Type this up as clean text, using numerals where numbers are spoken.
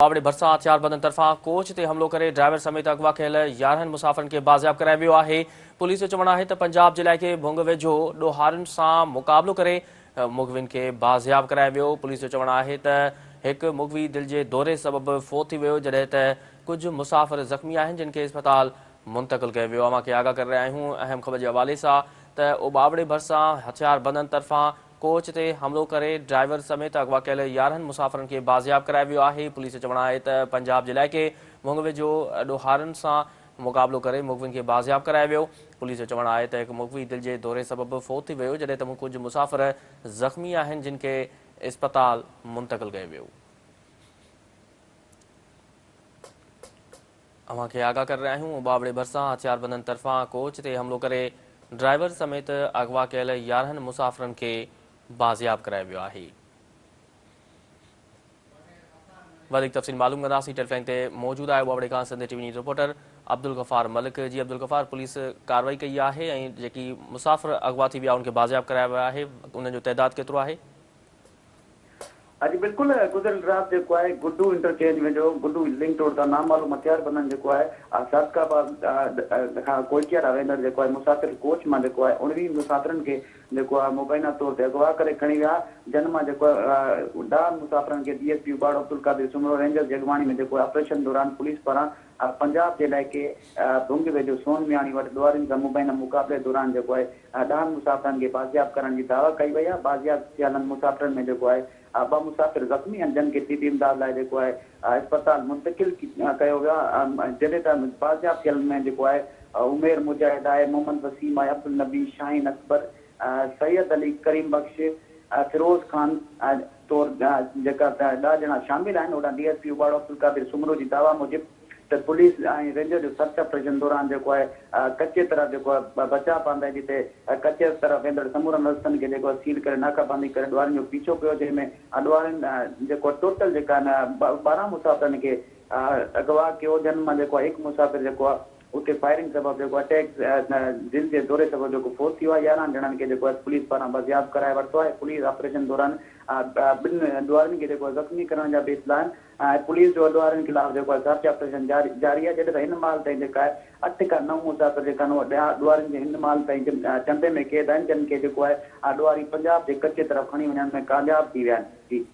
باوڙي ڀرسان هٿياربندن طرفان ڪوچ تي حملو ڪري ڊرائيور سميت اغوا ڪيل 11 مسافرن کي بازياب ڪرايو ويو آهي. پوليس جو چوڻ آهي ته پنجاب جي علائقي ڀونگ ويجهو ڏوهارين سان مقابلو ڪري مغوين کي بازياب ڪرايو ويو. پوليس جو چوڻ آهي ته هڪ مغوي دل جي دوري سبب فوت ٿي ويو جڏهن ته ڪجهه مسافر زخمي آهن جن کي اسپتال منتقل ڪيو ويو. اوهان کي آگاهه ڪري رهيا آهيون اهم خبر جي حوالي سان ته اوٻاوڙي ڀرسان هٿياربندن طرفان ڪوچ تي حملو ڪري ڊرائيور سميت اغوا ڪيل 11 مسافرن کي بازياب ڪرايو ويو آهي. پوليس جو چوڻ آهي ته پنجاب جي علائقي ڀونگ ويجهو ڏوهارين سان مقابلو ڪري مغوين کي بازياب ڪرايو ويو. پوليس جو چوڻ آهي ته هڪ مغوي دل جي دوري سبب فوت ٿي ويو جڏهن ته ڪجهه مسافر زخمي آهن جن کي اسپتال منتقل ڪيو ويو. اوهان کي آگاهه ڪري رهيا آهيون اوٻاوڙي ڀرسان هٿياربندن طرفان ڪوچ تي حملو ڪري ڊرائيور سميت اغوا ڪيل 11 مسافرن کي بازياب ڪرايو ويو آهي. وڌيڪ تفصيل معلوم ڪنداسين ٽيليفون تي موجود آهي اوٻاوڙي کان Sindh T V news reporter Abdul Ghaffar Malik جي عبدالغفار پوليس ڪارروائي ڪئي آهي ۽ جيڪي مسافر اغوا ٿي ويا ان کي بازياب ڪرايو ويو آهي انهن جو تعداد ڪيترو آهي؟ اڄ بلڪل گذريل رات جيڪو آهي گڊو انٽرچينج ويجهو گڊو لنڪ روڊ تان نامعلوم هٿياربندن جيڪو آهي صادق آباد کان ڪوئٽيا ڏانهن ويندڙ جيڪو آهي مسافر ڪوچ مان جيڪو آهي 19 مسافرن کي جيڪو آهي مبينا طور تي اغوا ڪري کڻي ويا جن مان جيڪو آهي ڏهن مسافرن کي D S P Ubauro Abdul Qadir Soomro rangers جي اڳواڻي ۾ جيڪو آهي آپريشن دوران پوليس پاران پنجاب جي علائقي ڀنگ ويجهو سون مياڻي وٽ ڏوهارين سان مبينا مقابلي دوران جيڪو آهي ڏهن مسافرن کي بازياب ڪرڻ جي دعويٰ ڪئي وئي آهي، بازياب ٿيلن مسافرن ۾ جيڪو آهي ٻه مسافر زخمي آهن جن کي طبي امداد لاء جيڪو آهي اسپتال منتقل ڪيو ويو آهي جڏهن ته بازياب ٿيلن ۾ جيڪو آهي عمير مجاهد آهي، محمد وسيم آهي، عبدالنبي، شاهين اڪبر، سيد علي، ڪريم بخش، فيروز خان طور جيڪا ڏهه ڄڻا شامل آهن، هوڏانهن D S P Ubauro Abdul Qadir Soomro جي دعويٰ موجب ته پوليس ۽ رينجر جو سرچ آپريشن دوران جيڪو آهي ڪچي طرف جيڪو آهي بچاء پاند آهي جتي ڪچي طرف ويندڙ سمورن رستن کي جيڪو آهي سيل ڪري ناڪابندي ڪري ڏوهارين جو پيڇو ڪيو جنهن ۾ ڏوهارين جيڪو آهي ٽوٽل جيڪا آهن 12 مسافرن کي اغوا ڪيو جن مان جيڪو آهي هڪ مسافر جيڪو آهي اتي فائرنگ سبب جيڪو اٽيڪ دل جي دوري سبب جيڪو فوت ٿي ويو آهي 11 ڄڻن کي جيڪو آهي پوليس پاران بازياب ڪرائي ورتو آهي پوليس آپريشن دوران ٻن ڏوهارين کي جيڪو آهي زخمي ڪرڻ جا به اطلاع آهن ۽ پوليس جو ڏوهارين خلاف جيڪو آهي سرچ آپريشن جاري آهي جڏهن ته هن مهل تائين جيڪا آهي اٺ کان نو مسافر جيڪا آهن اهي ڏوهارين جي هن مهل تائين چنبي ۾ قيد آهن جن کي جيڪو آهي ڏوهاري پنجاب جي ڪچي طرف کڻي وڃڻ ۾ ڪامياب ٿي ويا آهن جي.